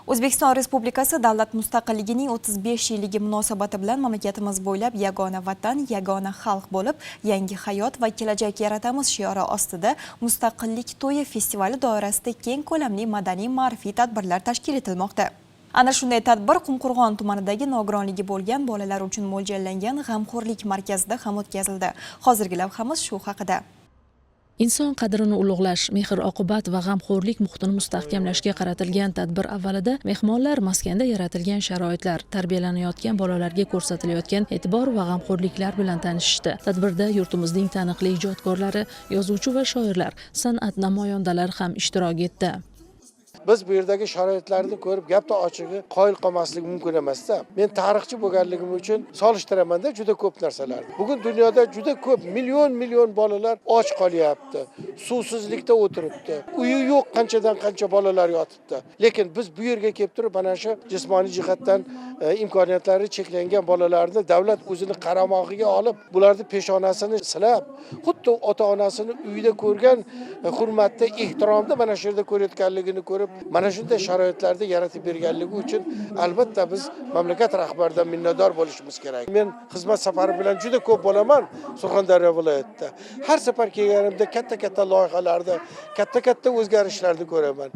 O'zbekiston Respublikasi davlat mustaqilligining 35 yilligi munosabati bilan mamlakatimiz bo'ylab "Yagona vatan, yagona xalq bo'lib, yangi hayot va kelajak yaratamiz" shiori ostida Mustaqillik to'yi festivali doirasida keng ko'lamli madaniy ma'rifiy tadbirlar tashkil etilmoqda. Ana shunday tadbir Qumqo'rg'on tumanidagi nogironligi bo'lgan bolalar uchun mo'ljallangan G'amxo'rlik markazida ham o'tkazildi. Hozirgi lavhamiz shu haqida. Inson qadrini ulug'lash, mehr oqibat va g'amxo'rlik muhitini mustahkamlashga qaratilgan tadbir avvalida mehmonlar maskanda yaratilgan sharoitlar, tarbiyalanayotgan bolalarga ko'rsatilayotgan e'tibor va g'amxo'rliklar bilan tanishishdi. Tadbirda yurtimizning taniqli ijodkorlari, yozuvchi va shoirlar, san'at namoyandalari ham ishtirok etdi. Biz bu yerdagi sharoitlarni ko'rib, gapni ochig'i, qoyil qolmaslik mumkin emasda. Men tarixchi bo'lganligim uchun solishtiramanda juda ko'p narsalarni. Bugun dunyoda juda ko'p million million bolalar och qolyapti, suvsizlikda o'tiribdi, uyi yo'q qanchadan qancha bolalar yotibdi. Lekin biz bu yerga kelib turib, mana shu jismoniy jihatdan imkoniyatlari cheklangan bolalarni davlat o'zini qaramog'iga olib, bularni peshonasini silab, xuddi ota onasini uyida ko'rgan hurmatda, ehtiromda mana shu yerda ko'rayotganligini ko'rib, mana shunday sharoitlarni yaratib berganligi uchun albatta biz mamlakat rahbaridan minnatdor bo'lishimiz kerak. Men xizmat safari bilan juda ko'p bo'laman Surxondaryo viloyatida. Har safar kelganimda katta katta loyihalarni, katta katta o'zgarishlarni ko'raman.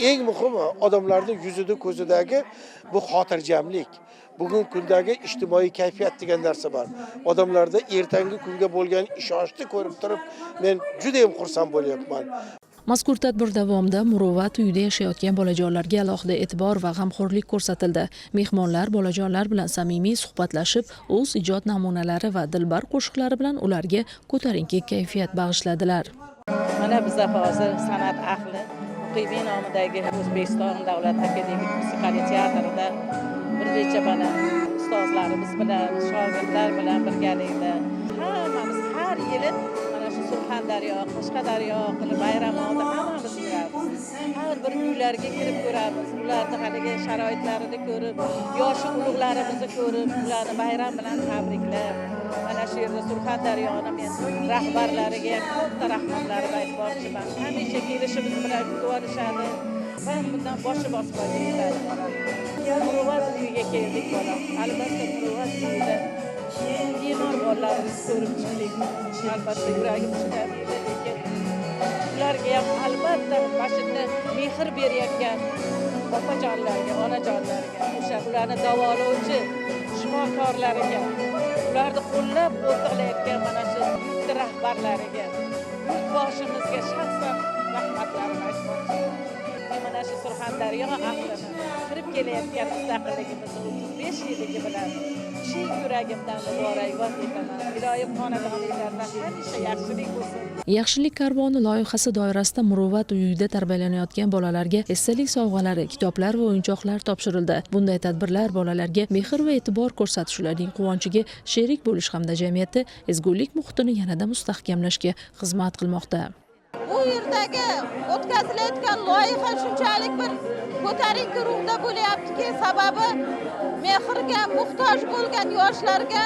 Eng muhimi, odamlarni yuzida, ko'zidagi bu xotirjamlik. Bugungi kundagi ijtimoiy kayfiyat degan narsa bor. Odamlarda ertangi kunga bo'lgan ishonchni ko'rib turib, men juda ham xursand bo'lyapman. Mazkur tadbir davomida Muruvvat uyida yashayotgan bolajonlarga alohida e'tibor va g'amxo'rlik ko'rsatildi. Mehmonlar bolajonlar bilan samimiy suhbatlashib, o'z ijod namunalari va dilbar qo'shiqlari bilan ularga ko'tarinki kayfiyat bag'ishladilar. Mana biza hozir san'at ahli Muqimiy nomidagi O'zbekiston davlat akademik musiqali teatrida bir necha mana ustozlarimiz bilan, shogirdlar bilan birgalikda hammamiz har yili mana shu Surxondaryo, Qashqadaryo qilib bayram oldi hammamiz yuramiz. Har bir uylarga kirib ko'ramiz, ularni haligi sharoitlarini ko'rib, yoshi ulug'larimizni ko'rib, ularni bayram bilan tabriklab, mana shu yerda Surxondaryoni men rahbarlariga ham katta rahmatlarimni aytmoqchiman. Hamisha kelishimiz bilan kutib olishadi va bundan boshim osmonga yetadi, bolam. Muruvvat uyiga keldik, bolam. Albatta, Muruvvat uyida bemor bolalarimizni ko'rib chiqdik. Albatta, yuragim chidamaydi, lekin ularga ham albatta mana shu yerda mehr berayotgan opajonlarga, onajonlarga, o'sha ularni davolovchi shifokorlariga, ularni qo'llab quvvatlayotgan mana shu yurt rahbarlariga, yurtboshimizga shaxsan rahmatlarimni aytmoqchiman. Men mana shu Surxondaryo ahlini kirib kelayotgan mustaqilligimizni 35 yilligi bilan chin yuragimdan muborakbod etaman. Iloyim, xonadoninglarda hamisha yaxshilik bo'lsin. Yaxshilik karvoni loyihasi doirasida Muruvvat uyida tarbiyalanayotgan bolalarga esdalik sovg'alari, kitoblar va o'yinchoqlar topshirildi. Bunday tadbirlar bolalarga mehr va e'tibor ko'rsatish, ularning quvonchiga sherik bo'lish hamda jamiyatda ezgulik muhitini yanada mustahkamlashga xizmat qilmoqda. Bu yerdagi o'tkazilayotgan loyiha shunchalik bir ko'tarinki ruhda bo'lyaptiki, sababi mehrga muhtoj bo'lgan yoshlarga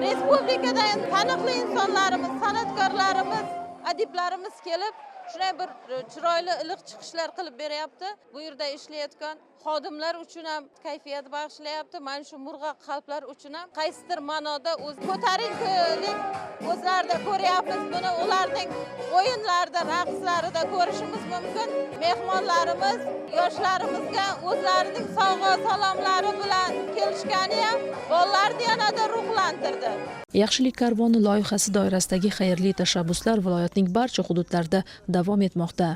respublikadan taniqli insonlarimiz, san'atkorlarimiz, adiblarimiz kelib, shunday bir chiroyli, iliq chiqishlar qilib beryapti. Bu yerda ishlayotgan xodimlar uchun ham kayfiyat bag'ishlayapti. Mana shu murg'oq qalblar uchun ham qaysidir ma'noda o'z ko'tarinkilik o'zlarida ko'ryapmiz. Buni ularning o'yinlarida, raqslarida ko'rishimiz mumkin. Mehmonlarimiz yoshlarimizga o'zlarining sovg'a salomlari bilan kelishgani ham bolalarni yanada ruhlantirdi. Yaxshilik karvoni loyihasi doirasidagi xayrli tashabbuslar viloyatning barcha hududlarida davom etmoqda.